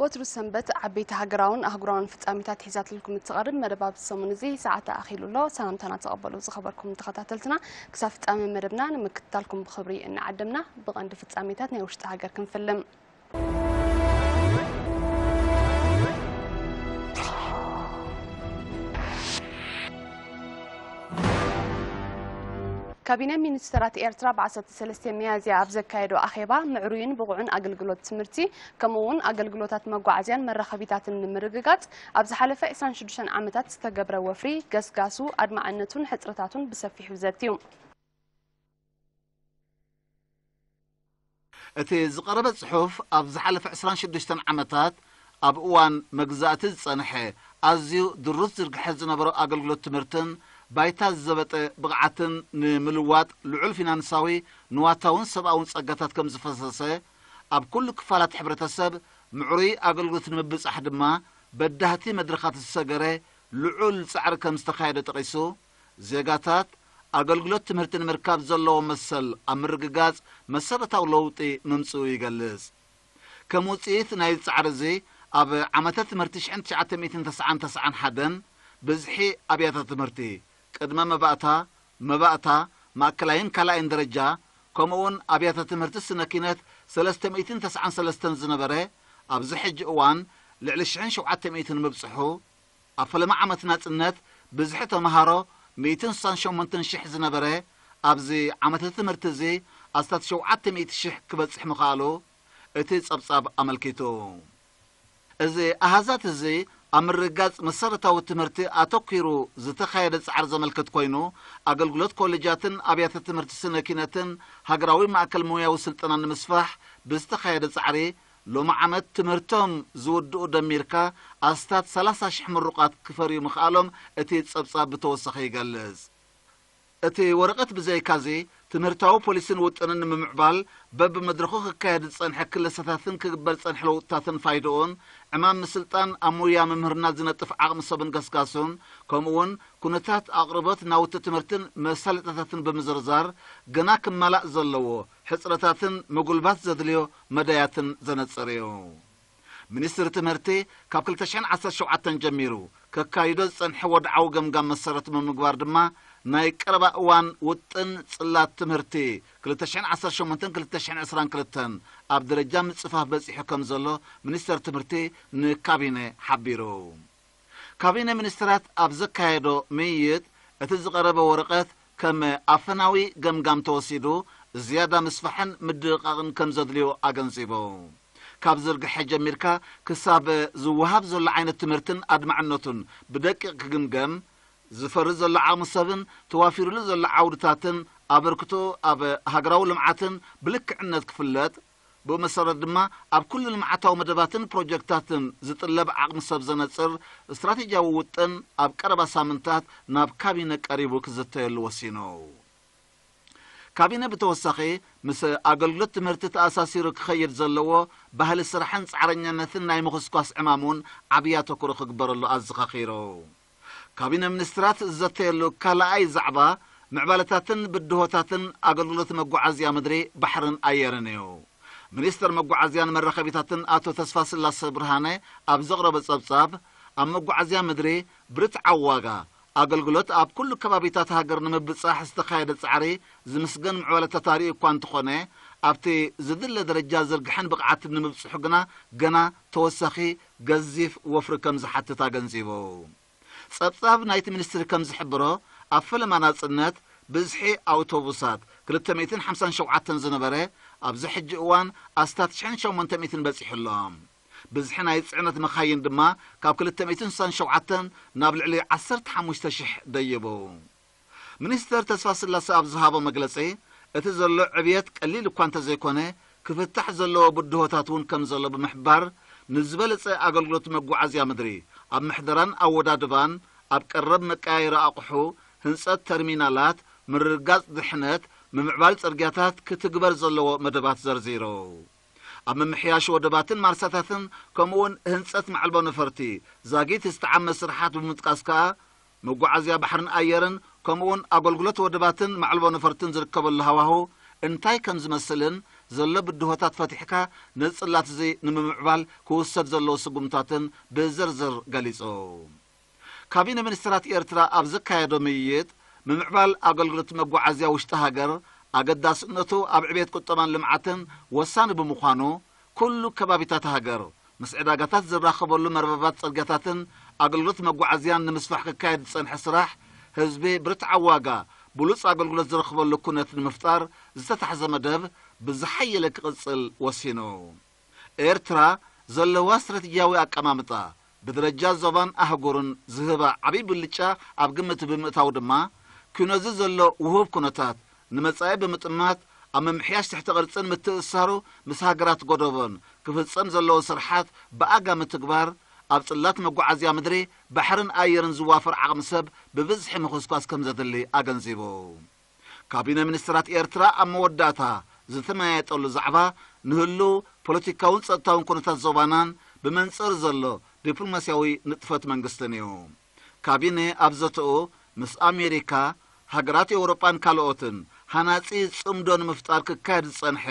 ወትሩ ሰንበት ዓበይቲ ሃገራውን ኣህጉራውን ፍጻሜታት ሒዛትልኩም እትቐርብ መደብ ኣብዚ ሰሙን እዚ ሰዓት ኣኺሉ ኣሎ። ሰላምታና ተቐበሉ ዝኸበርኩም ተኸታተልትና። ክሳብ ፍጻሜ መደብና ንምክትታልኩም ብኽብሪ እናዓደምና፣ ብቐንዲ ፍጻሜታት ናይ ውሽጢ ሃገር ክንፍልም። ካቢነ ሚኒስተራት ኤርትራ ብ ዓሰርተ ሰለስተ ሚያዝያ ኣብ ዘካየዶ ኣኼባ፣ ምዕሩይን ብቑዕን ኣገልግሎት ትምህርቲ፣ ከምኡ እውን ኣገልግሎታት መጓዓዝያን መራኸቢታትን ንምርግጋጽ፣ ኣብ ዝሓለፈ ዕስራን ሽዱሽተን ዓመታት ዝተገብረ ወፍሪ፣ ገስጋሱ፣ ኣድማዕነቱን ሕጽረታቱን ብሰፊሑ ዘትዩ። እቲ ዝቐረበ ጽሑፍ፣ ኣብ ዝሓለፈ ዕስራን ሽዱሽተን ዓመታት ኣብ እዋን መግዛእቲ ዝጸንሐ ኣዝዩ ድሩት ዝርግሐ ዝነበሮ ኣገልግሎት ትምህርትን ባይታ ዝዘበጠ ብቕዓትን ንምልዋጥ ልዑል ፊናንሳዊ፣ ንዋታውን ሰብኣውን ጸጋታት ከም ዝፈሰሰ፣ ኣብ ኩሉ ክፋላት ሕብረተሰብ ምዕሩይ ኣገልግሎት ንምብጻሕ ድማ በዳህቲ መድረኻት ዝሰገረ ልዑል ጻዕሪ ከም ዝተኻየደ ጠቒሱ፣ ዜጋታት ኣገልግሎት ትምህርቲ ንምርካብ ዘለዎ መሰል ኣብ ምርግጋጽ መሰረታዊ ለውጢ ምምጽኡ ይገልጽ። ከም ውጽኢት ናይዚ ጻዕሪ እዚ፣ ኣብ ዓመተ ትምህርቲ ሽሕን ትሽዓተ ሚእትን ተስዓን ተስዓን ሓደን ብዝሒ ኣብያተ ትምህርቲ፣ ቅድመ መባእታ፣ መባእታ፣ ማእከላይን ካልኣይን ደረጃ፣ ከምኡውን ኣብያተ ትምህርቲ ስነ ኪነት ሰለስተ ሚእትን ተስዓን ሰለስተን ዝነበረ፣ ኣብዚ ሕጂ እዋን ልዕሊ ሽሕን ሸውዓተ ሚእትን ምብጽሑ፣ ኣብ ፈለማ ዓመት ናጽነት ብዝሒ ተመሃሮ ሚእትን ስሳን ሸሞንተን ሽሕ ዝነበረ፣ ኣብዚ ዓመተ ትምህርቲ እዚ ኣስታት ሸውዓተ ሚእቲ ሽሕ ክበጽሕ ምኽኣሉ እቲ ጸብጻብ ኣመልኪቱ። እዚ ኣሃዛት እዚ ኣብ ምርግጋጽ መሰረታዊ ትምህርቲ ኣተኲሩ ዝተኻየደ ጻዕሪ ዘመልክት ኮይኑ፣ ኣገልግሎት ኮሌጃትን ኣብያተ ትምህርቲ ስነ ኪነትን ሃገራዊ ማእከል ሞያዊ ስልጠና ንምስፋሕ ብዝተኻየደ ጻዕሪ፣ ሎሚ ዓመት ትምህርቶም ዝውድኡ ደሚርካ ኣስታት ሰላሳ ሽሕ ምሩቓት ክፈርዩ ምኽኣሎም እቲ ጸብጻብ ብተወሳኺ ይገልጽ። እቲ ወረቐት ብዘይካዚ፣ ትምህርታዊ ፖሊሲን ውጥንን ንምምዕባል በብመድረኹ ክካየድ ዝጸንሐ ክለሳታትን ክግበር ዝጸንሐ ለውጥታትን ፋይድኡን፣ ዕማም ምስልጣን ኣብ ሞያ ምምህርና ዝነጥፍ ዓቕሚ ሰብን ገስጋሱን፣ ከምኡውን ኩነታት ኣቕርቦት ናውቲ ትምህርትን መሳለጥያታትን ብምዝርዛር፣ ገና ክማላእ ዘለዎ ሕጽረታትን ምጉልባት ዘድልዮ መዳያትን ዘነጽር እዩ። ሚኒስትሪ ትምህርቲ ካብ ክልተ ሽሕን ዓሰርተ ሸውዓተን ጀሚሩ ከካይዶ ዝጸንሐ ወድዓዊ ገምጋም መሰረት ብምግባር ድማ፣ ናይ ቀረባ እዋን ውጥን ጽላት ትምህርቲ ክልተ ሽሕን ዓሰርተ ሸሞንተን ክልተ ሽሕን ዕስራን ክልተን ኣብ ደረጃ ምጽፋፍ በጺሑ ከም ዘሎ ሚኒስተር ትምህርቲ ንካቢነ ሓቢሩ። ካቢነ ሚኒስትራት ኣብ ዘካየዶ ምይይጥ፣ እቲ ዝቐረበ ወረቐት ከም ኣፈናዊ ገምጋም ተወሲዱ፣ ዝያዳ ምስፋሕን ምድቕቓቕን ከም ዘድልዮ ኣገንዚቡ። ካብ ዝርግሐ ጀሚርካ ክሳብ ዝወሃብ ዘሎ ዓይነት ትምህርትን ኣድማዕነቱን ብደቂቕ ክግምገም፣ ዝፈሪ ዘሎ ዓቕሚ ሰብን ተዋፊሩሉ ዘሎ ዓውድታትን ኣበርክቶ ኣብ ሃገራዊ ልምዓትን ብልክዕነት ክፍለጥ፣ ብኡ መሰረት ድማ ኣብ ኩሉ ልምዓታዊ መደባትን ፕሮጀክታትን ዝጥለብ ዓቕሚ ሰብ ዘነጽር ስትራቴጂያዊ ውጥን ኣብ ቀረባ ሳምንታት ናብ ካቢነ ቀሪቡ ክዝተየሉ ወሲኑ። ካቢነ ብተወሳኺ ምስ ኣገልግሎት ትምህርቲ ተኣሳሲሩ ክኸይድ ዘለዎ ባህሊ ስራሕን ጻዕረኛነትን ናይ ምኹስኳስ ዕማም እውን ዓብዪ ኣተኩሮ ክግበረሉ ኣዘኻኺሩ። ካቢነ ሚኒስትራት ዝዘተየሉ ካልኣይ ዛዕባ ምዕባለታትን ብድሆታትን ኣገልግሎት መጓዓዝያ ምድሪ፣ ባሕርን ኣየርን እዩ። ሚኒስትር መጓዓዝያን መራኸቢታትን ኣቶ ተስፋስላሰ ብርሃነ ኣብ ዘቕረቦ ጸብጻብ፣ ኣብ መጓዓዝያ ምድሪ ብርትዓዊ ዋጋ ኣገልግሎት ኣብ ኩሉ ከባቢታት ሃገር ንምብጻሕ ዝተኻየደ ጻዕሪ ዝምስገን ምዕባለታት ኣርእዩ እኳ እንተኾነ፣ ኣብቲ ዝድለ ደረጃ ዝርግሐን ብቕዓትን ንምብጽሑ ግና ገና ተወሳኺ ገዚፍ ወፍሪ ከም ዝሓትት ኣገንዚቡ። ጸብጻብ ናይቲ ሚኒስትሪ ከም ዝሕብሮ፣ ኣብ ፈለማ ናጽነት ብዝሒ ኣውቶቡሳት ክልተ ሚእትን ሓምሳን ሸውዓተን ዝነበረ፣ ኣብዚ ሕጂ እዋን ኣስታት ሽሕን ሸሞንተ ሚእትን በጺሑ ኣሎ። ብዝሒ ናይ ጽዕነት መኻይን ድማ ካብ ክልተ ሚእትን ስሳን ሸውዓተን ናብ ልዕሊ ዓሰርተ ሓሙሽተ ሽሕ ደይቡ። ሚኒስተር ተስፋስላሰ ኣብ ዝሃቦ መግለጺ፣ እቲ ዘሎ ዕብየት ቀሊል እኳ እንተዘይኮነ፣ ክፍታሕ ዘለዎ ብድሆታት እውን ከም ዘሎ ብምሕባር፣ ንዝበለጸ ኣገልግሎት መጓዓዝያ ምድሪ፣ ኣብ ምሕደራን ኣወዳድባን፣ ኣብ ቀረብ መቀያየሪ ኣቑሑ፣ ህንጸት ተርሚናላት፣ ምርግጋጽ ድሕነት፣ ምምዕባል ጽርግያታት ክትግበር ዘለዎ መደባት ዘርዚሩ። ኣብ ምምሕያሽ ወደባትን ማርሳታትን፣ ከምኡውን ህንጸት ማዕልቦ ነፈርቲ፣ ዛጊት ዝተዓመ ስራሓት ብምጥቃስ ከኣ፣ መጓዓዝያ ባሕርን ኣየርን፣ ከምኡውን ኣገልግሎት ወደባትን ማዕልቦ ነፈርትን ዝርከበሉ ሃዋሁ እንታይ ከም ዝመስልን ዘሎ ብድሆታት ፈቲሕካ ነጽላት እዚ ንምምዕባል ክውሰድ ዘለዎ ስጉምታትን ብዝርዝር ገሊጹ። ካቢነ ሚኒስትራት ኤርትራ ኣብ ዘካየዶ ምይይጥ፣ ምምዕባል ኣገልግሎት መጓዓዝያ ውሽጢ ሃገር ኣገዳስነቱ ኣብ ዕቤት ቁጠባን ልምዓትን ወሳኒ ብምዃኑ፣ ኩሉ ከባቢታት ሃገር ምስ ዕዳጋታት ዝራኸበሉ መርበባት ጽርግያታትን ኣገልግሎት መጓዓዝያን ንምስፋሕ ክካየድ ዝጸንሐ ስራሕ፣ ህዝቢ ብርትዓዊ ዋጋ ብሉጽ ኣገልግሎት ዝረኽበሉ ኩነት ንምፍጣር ዝተታሕዘ መደብ ብዝሓየለ ክቕጽል ወሲኑ። ኤርትራ ዘለዋ ስትራቴጂያዊ ኣቀማምጣ ብደረጃ ዞባን ኣህጉርን ዝህባ ዓብዪ ብልጫ ኣብ ግምት ብምእታው ድማ፣ ኩነዚ ዘሎ ውሁብ ኩነታት ንመጻኢ ብምጥማት፣ ኣብ ምምሕያሽ ትሕተ ቅርጽን ምትእስሳሩ ምስ ሃገራት ጎደቦን ክፍጸም ዘለዎ ስርሓት ብኣጋ ምትግባር፣ ኣብ ጽላት መጓዓዝያ ምድሪ፣ ባሕርን ኣየርን ዝዋፈር ዓቕሚ ሰብ ብብዝሒ ምኹስኳስ ከም ዘድሊ ኣገንዚቡ። ካቢነ ሚኒስትራት ኤርትራ ኣብ መወዳእታ ዝተመያየጠሉ ዛዕባ ንህሉ ፖለቲካውን ጸጥታውን ኩነታት ዞባናን ብመንጽር ዘሎ ዲፕሎማስያዊ ንጥፈት መንግስትን እዩ። ካቢነ ኣብ ዘተኡ ምስ ኣሜሪካ፣ ሃገራት ኤውሮጳን ካልኦትን ሃናጺ ጽምዶ ንምፍጣር ክካየድ ዝጸንሐ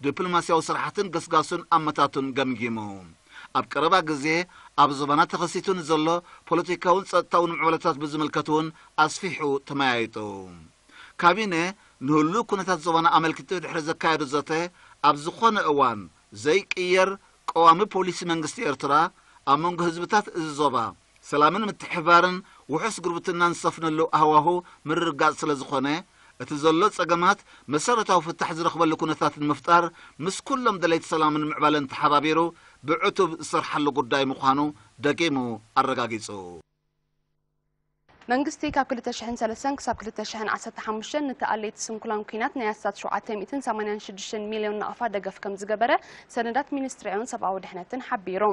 ዲፕሎማስያዊ ስራሓትን ገስጋሱን ኣመታቱን ገምጊሙ። ኣብ ቀረባ ግዜ ኣብ ዞባና ተኸሲቱ ንዘሎ ፖለቲካውን ጸጥታውን ምዕባለታት ብዝምልከት እውን ኣስፊሑ ተመያይጡ። ካቢነ ንህሉ ኩነታት ዞባና ኣመልኪቱ ድሕሪ ዘካየዶ ዘተ፣ ኣብ ዝኾነ እዋን ዘይቅየር ቀዋሚ ፖሊሲ መንግስቲ ኤርትራ ኣብ መንጎ ህዝብታት እዚ ዞባ ሰላምን ምትሕብባርን ውሑስ ጉርብትናን ዝሰፍነሉ ሃዋሁ ምርግጋጽ ስለ ዝኾነ፣ እቲ ዘሎ ጸገማት መሰረታዊ ፍታሕ ዝረኽበሉ ኩነታት ንምፍጣር ምስ ኩሎም ደለይቲ ሰላምን ምዕባለን ተሓባቢሩ ብዕቱብ ዝሰርሓሉ ጉዳይ ምዃኑ ደጊሙ ኣረጋጊጹ። መንግስቲ ካብ ክልተ ሽሕን ሰለስተን ክሳብ ክልተ ሽሕን ዓሰርተ ሓሙሽተን ንተኣለይቲ ስንኩላን ኲናት ናይ ኣስታት ሸውዓተ ሚእትን ሰማንያን ሽዱሽተን ሚልዮን ናቕፋ ደገፍ ከም ዝገበረ ሰነዳት ሚኒስትሪ ዕዮን ሰብኣዊ ድሕነትን ሓቢሩ።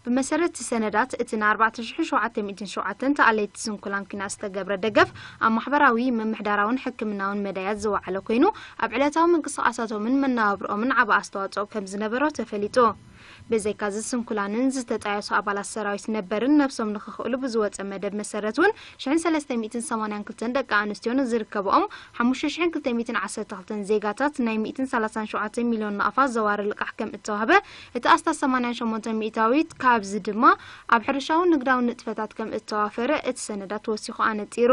ብመሰረት እቲ ሰነዳት፣ እቲ ን ኣርባዕተ ሽሕን ሸውዓተ ሚእትን ሸውዓተን ተኣለይቲ ስንኩላን ኲናት ዝተገብረ ደገፍ ኣብ ማሕበራዊ፣ ምምሕዳራውን ሕክምናውን መዳያት ዝወዓለ ኮይኑ፣ ኣብ ዕለታዊ ምንቅስቓሳቶምን መነባብርኦምን ዓቢ ኣስተዋጽኦ ከም ዝነበሮ ተፈሊጡ። ብዘይካዚ፣ ስንኩላንን ዝተጣየሱ ኣባላት ሰራዊት ነበርን ነብሶም ንኽኽእሉ ብዝወጸ መደብ መሰረት እውን ሽሕን ሰለስተ ሚእትን ሰማንያን ክልተን ደቂ ኣንስትዮን ዝርከብኦም ሓሙሽተ ሽሕን ክልተ ሚእትን ዓሰርተ ክልተን ዜጋታት ናይ ሚእትን ሰላሳን ሸውዓተን ሚልዮን ናቕፋ ዘዋሪ ልቓሕ ከም እተዋህበ፣ እቲ ኣስታት ሰማንያን ሸሞንተን ሚእታዊት ካብዚ ድማ ኣብ ሕርሻውን ንግዳውን ንጥፈታት ከም እተዋፈረ እቲ ሰነዳት ወሲኹ ኣነጺሩ።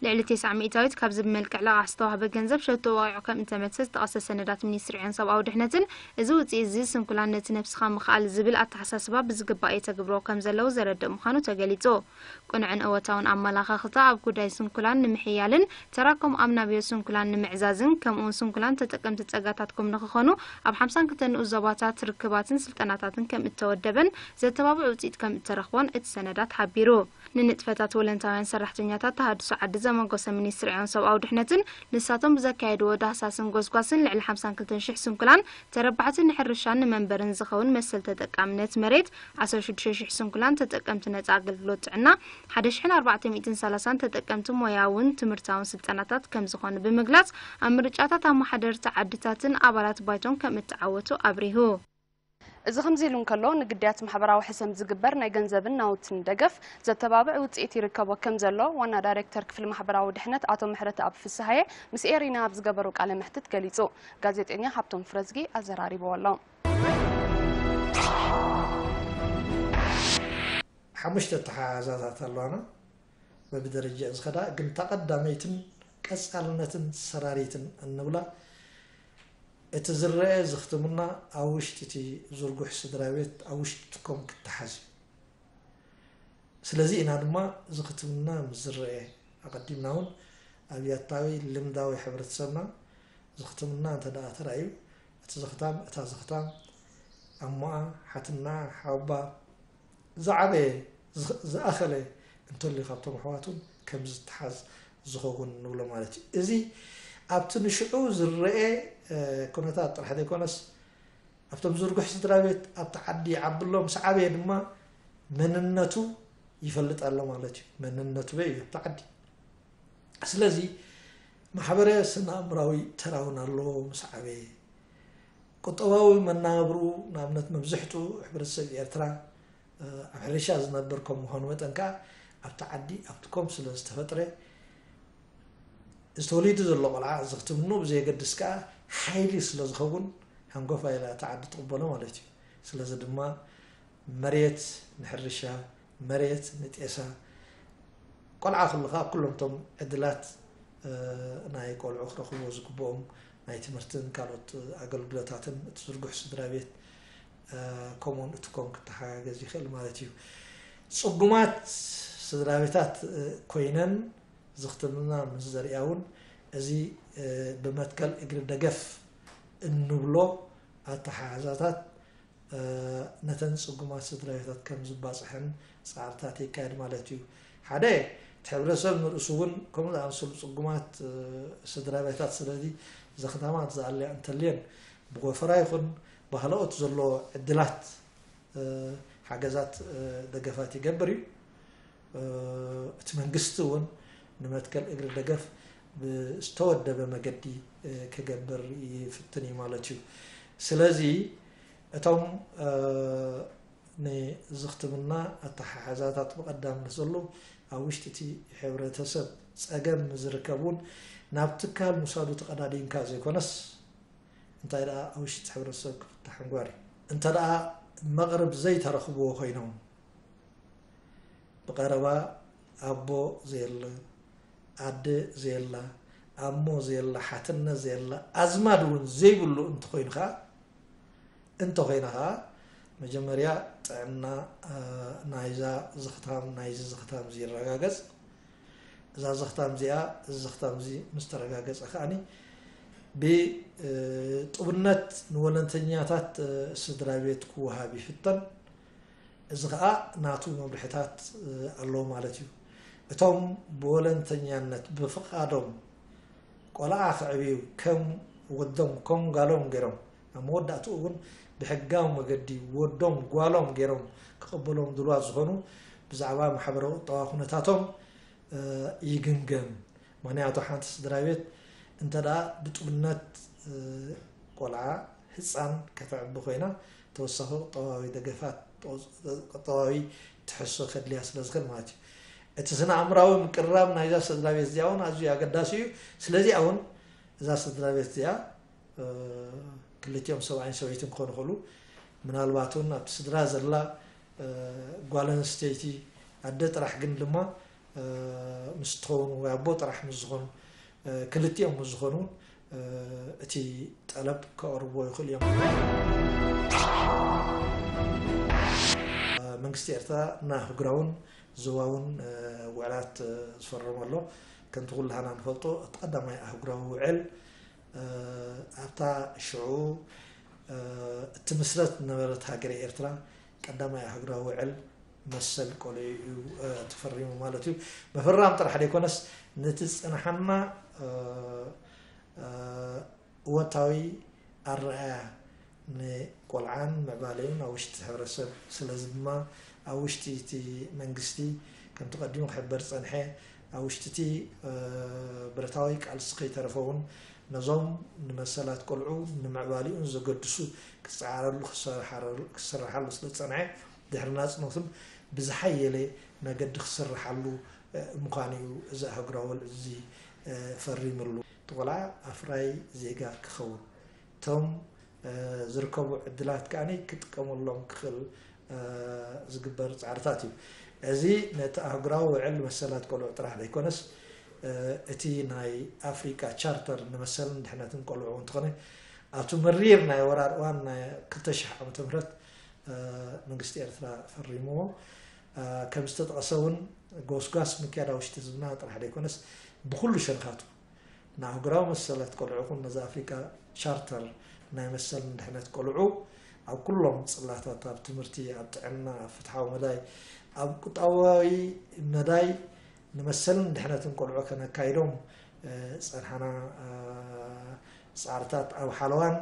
ልዕሊ ተስዓ ሚእታዊት ካብዚ ብመልክዕ ልቓሕ ዝተዋህበ ገንዘብ ሸቶ ወቒዑ ከም እተመልሰ ዝጠቐሰ ሰነዳት ሚኒስትሪ ዕዮን ሰብኣዊ ድሕነትን፣ እዚ ውጽኢት እዚ ስንኩላን ነቲ ነብስኻ ምኽኣል ዝብል ኣተሓሳስባ ብዝግባእ የተግብሮ ከም ዘለዉ ዘረድእ ምዃኑ ተገሊጹ። ቅኑዕን እወታውን ኣመላኻኽታ ኣብ ጉዳይ ስንኩላን ንምሕያልን ተራኮም ኣብ ናብዮ ስንኩላን ንምዕዛዝን፣ ከምኡውን ስንኩላን ተጠቀምቲ ጸጋታትኩም ንኽኾኑ ኣብ ሓምሳን ክልተን ንኡስ ዞባታት ርክባትን ስልጠናታትን ከም እተወደበን ዘተባብዕ ውጽኢት ከም እተረኽቦን እቲ ሰነዳት ሓቢሩ። ንንጥፈታት ወለንታውያን ሰራሕተኛታት ተሃድሶ ዓዲ ዘመንጎሰ ሚኒስትሪ ዕዮን ሰብኣዊ ድሕነትን፣ ንሳቶም ብዘካየድዎ ዳህሳስን ጎስጓስን ልዕሊ ሓምሳን ክልተን ሽሕ ስንኩላን ተረባሕቲ ንሕርሻን ንመንበርን ዝኸውን መሰል ተጠቃምነት መሬት፣ ዓሰርተ ሽዱሽተ ሽሕ ስንኩላን ተጠቀምቲ ነጻ ኣገልግሎት ጥዕና፣ ሓደ ሽሕን ኣርባዕተ ሚእትን ሰላሳን ተጠቀምቲ ሞያውን ትምህርታውን ስልጠናታት ከም ዝኾኑ ብምግላጽ፣ ኣብ ምርጫታት ኣመሓደርቲ ዓድታትን ኣባላት ባይቶን ከም እተዓወቱ ኣብሪሁ። እዚ ከምዚ ኢሉ እንከሎ፣ ንግዳያት ማሕበራዊ ሕሰም ዝግበር ናይ ገንዘብን ናውትን ደገፍ ዘተባብዕ ውጽኢት ይርከቦ ከም ዘሎ ዋና ዳይሬክተር ክፍሊ ማሕበራዊ ድሕነት ኣቶ ምሕረተኣብ ፍስሃየ ምስ ኤሪና ኣብ ዝገበሮ ቃለ መሕትት ገሊጹ። ጋዜጠኛ ሃብቶም ፍረዝጊ ኣዘራሪብዎ ኣሎ። ሓሙሽተ ኣተሓሕዛታት ኣለዋና። በብደረጃ ዝኸዳ ግን እታ ቀዳመይትን ቀጻልነትን ሰራሪትን እንብላ፣ እቲ ዝረአ ዝኽትምና ኣብ ውሽጢ እቲ ዝርጉሕ ስድራ ቤት ኣብ ውሽጥኩም ክተሓዝ እዩ። ስለዚ ኢና ድማ ዝኽትምና ምስ ዝረአ ኣቐዲምና እውን ኣብ ያታዊ ልምዳዊ ሕብረተሰብና ዝኽትምና እንተ ደኣ ተራእዩ፣ እቲ ዝኽታም፣ እታ ዝኽታም፣ ኣሞኣ፣ ሓትንኣ፣ ሓወባ፣ ዝዓበየ፣ ዝኽ-፣ ዝኣኸለ እንተልዩ ካብቶም ኣሕዋቱን ከም ዝተሓዝ ዝኸውን ንብሎ ማለት እዩ። እዚ ኣብቲ ንሽዑ ዝረአ፣ እ፣ ኩነታት ጥራሕ ዘይኮነስ፣ ኣብቶም ዝርጉሕ ስድራ ቤት ኣብቲ ዓዲ ይዓቢ ኣሎ፣ ምስ ዓበየ ድማ መንነቱ ይፈልጥ ኣሎ ማለት እዩ። መንነቱ በይ እዩ ኣብቲ ዓዲ። ስለዚ ማሕበረ ስነ ኣእምራዊ ተራ እውን ኣለዎ ምስ ዓበየ። ቁጠባዊ መናብርኡ፣ ንኣብነት መብዝሕትኡ ሕብረተሰብ ኤርትራ፣ እ፣ ኣብ ሕርሻ ዝነበር ከም ምዃኑ መጠን ከኣ ኣብቲ ዓዲ፣ ኣብቲ ኮም ስለ ዝተፈጥረ፣ ዝተወሊዱ ዘሎ ቆልዓ ዝኽትምኑ ብዘየገድስ ከኣ ሓይሊ ስለ ዝኸውን ሃንጎፋ ኢላ እታ ዓዲ ትቕበሎ ማለት እዩ። ስለዚ ድማ መሬት ንሕርሻ፣ መሬት ንጤሳ፣ ቆልዓ ከለኻ ኩሎም እቶም ዕድላት ናይ ቆልዑ ክረኽብዎ ዝግብኦም ናይ ትምህርትን ካልኦት ኣገልግሎታትን እቲ ዝርጉሕ ስድራ ቤት ከምኡውን እቲ ኮም ክተሓጋገዝ ይኽእል ማለት እዩ። ጽጉማት ስድራ ቤታት ኮይነን ዝኽትምና ምስ ዘርእያ እውን እዚ ብመትከል እግሪ ደገፍ እንብሎ ኣተሓሕዛታት ነተን ጽጉማት ስድራ ቤታት ከም ዝባጽሐን ጻዕርታት ይካየድ ማለት እዩ። ሓደ እቲ ሕብረተሰብ ንርእሱ እውን ከምኡ ዝኣመሰሉ ጽጉማት ስድራ ቤታት ስለዚ ዘኽታማት ዝኣልያ እንተልየን ብጎፈራ ይኹን ብካልኦት ዘሎ ዕድላት ሓገዛት ደገፋት ይገብር እዩ። እቲ መንግስቲ እውን ንመትከል እግሪ ደገፍ ብዝተወደበ መገዲ ክገብር ይፍትን እዩ ማለት እዩ። ስለዚ እቶም ንዝኽትምና ኣተሓሕዛታት ብቐዳምነት ዘሎ ኣብ ውሽጢ እቲ ሕብረተሰብ ጸገም ዝርከብ እውን ናብ ትካል ምውሳዱ ተቐዳዲምካ ዘይኮነስ እንታይ ደኣ ኣብ ውሽጢ ሕብረተሰብ ክፍታሕ ምግባር እዩ። እንተ ደኣ መቕርብ ዘይተረኽብዎ ኮይኖም ብቐረባ ኣቦ ዘየለ፣ ኣደ ዘየላ፣ ኣሞ ዘየላ፣ ሓትነ ዘየላ፣ ኣዝማድ እውን ዘይብሉ እንተኾይኑ ኸዓ እንተኾይና ኸዓ መጀመርያ ጥዕና ናይዛ ዝኽታም ናይዚ ዝኽታም እዚ ይረጋገጽ። እዛ ዝኽታም እዚኣ እዚ ዝኽታም እዚ ምስ ተረጋገጸ ከዓኒ ብጡብነት ንወለንተኛታት ስድራ ቤት ክወሃብ ይፍተን። እዚ ኸዓ ናቱ መምርሕታት ኣለዎ ማለት እዩ። እቶም ብወለንተኛነት ብፍቓዶም ቆልዓ ከዕብዩ ከም ወዶም ከም ጓሎም ገይሮም ኣብ መወዳእትኡ እውን ብሕጋዊ መገዲ ወዶም ጓሎም ገይሮም ክቕበሎም ድልዋት ዝኾኑ ብዛዕባ ማሕበራዊ ቁጠባዊ ኩነታቶም ይግምገም። ምኽንያቱ ሓንቲ ስድራ ቤት እንተ ደኣ ብጡብነት ቆልዓ ህፃን ከተዕቢ ኮይና ተወሳኺ ቁጠባዊ ደገፋት ቁጠባዊ ትሕሶ ከድልያ ስለ ዝኽእል ማለት እዩ። እቲ ስነ ኣእምራዊ ምቅርራብ ናይዛ ስድራ ቤት እዚኣ እውን ኣዝዩ ኣገዳሲ እዩ። ስለዚኣ እውን እዛ ስድራ ቤት እዚኣ ክልቲኦም ሰብኣይን ሰበይትን ክኾኑ ይኽእሉ። ምናልባት እውን ኣብቲ ስድራ ዘላ ጓል ኣንስተይቲ ኣደ ጥራሕ ግን ድማ ምስ ትኸውን ወይ ኣቦ ጥራሕ ምስ ዝኾኑ ክልቲኦም ምስ ዝኾኑ እቲ ጠለብ ከቕርብዎ ይኽእሉ እዮም። መንግስቲ ኤርትራ ንኣህጉራውን ዞባውን ውዕላት ዝፈረመ ኣሎ። ከምቲ ኩላህና ንፈልጦ እቲ ቀዳማይ ኣህጉራዊ ውዕል ኣብታ ሽዑ እትምስረት ዝነበረት ሃገረ ኤርትራ ቀዳማይ ኣህጉራዊ ውዕል መሰል ቆልዑ እዩ ተፈሪሙ ማለት እዩ። ምፍራም ጥራሕ ዘይኮነስ ነቲ ዝጸንሓና እወታዊ ኣረኣእያ ንቆልዓን ምዕባለኡን ኣብ ውሽጢ ሕብረተሰብ ስለዚ ድማ ኣብ ውሽጢ እቲ መንግስቲ ከምቲ ቀዲሙ ክሕበር ዝጸንሐ ኣብ ውሽጢ እቲ ብረታዊ ቃልሲ ከይተረፈ እውን ነዞም ንመሰላት ቆልዑ ንምዕባሊኡን ዘገድሱ ክጸዓረሉ ክስርሓሉ ስለ ዝጸንሐ ድሕሪ ናጽነቱን ብዝሓየለ መገዲ ክስርሓሉ ምዃኑ እዩ እዚ ኣህጉራዊ ውዕል እዚ ፈሪምሉ። እቲ ቆልዓ ኣፍራይ ዜጋ ክኸውን እቶም ዝርከቡ ዕድላት ከኣ ክጥቀመሎም ክኽእል ዝግበር ጻዕርታት እዩ። እዚ ነቲ ኣህጉራዊ ውዕል መሰላት ቆልዑ ጥራሕ ዘይኮነስ እቲ ናይ ኣፍሪቃ ቻርተር ንመሰልን ድሕነትን ቆልዑ እንተኾነ ኣብቲ መሪር ናይ ወራር እዋን ናይ ክልተ ሽሕ ዓመተ ምህረት መንግስቲ ኤርትራ ፈሪምዎ። ከም ዝተጠቐሰ እውን ጎስጓስ ምክያድ ኣብ ውሽጢ ህዝብና ጥራሕ ዘይኮነስ ብኩሉ ሸነኻቱ ንኣህጉራዊ መሰላት ቆልዑ ይኹን ነዚ ኣፍሪቃ ቻርተር ናይ መሰልን ድሕነት ቆልዑ ኣብ ኩሎም ጽላታት ኣብ ትምህርቲ፣ ኣብ ጥዕና፣ ኣብ ፍትሓዊ መዳይ፣ ኣብ ቁጠባዊ መዳይ ንመሰልን ድሕነትን ቆልዑ ከነካይዶም ዝጸንሓና ጻዕርታት ኣብ ሓለዋን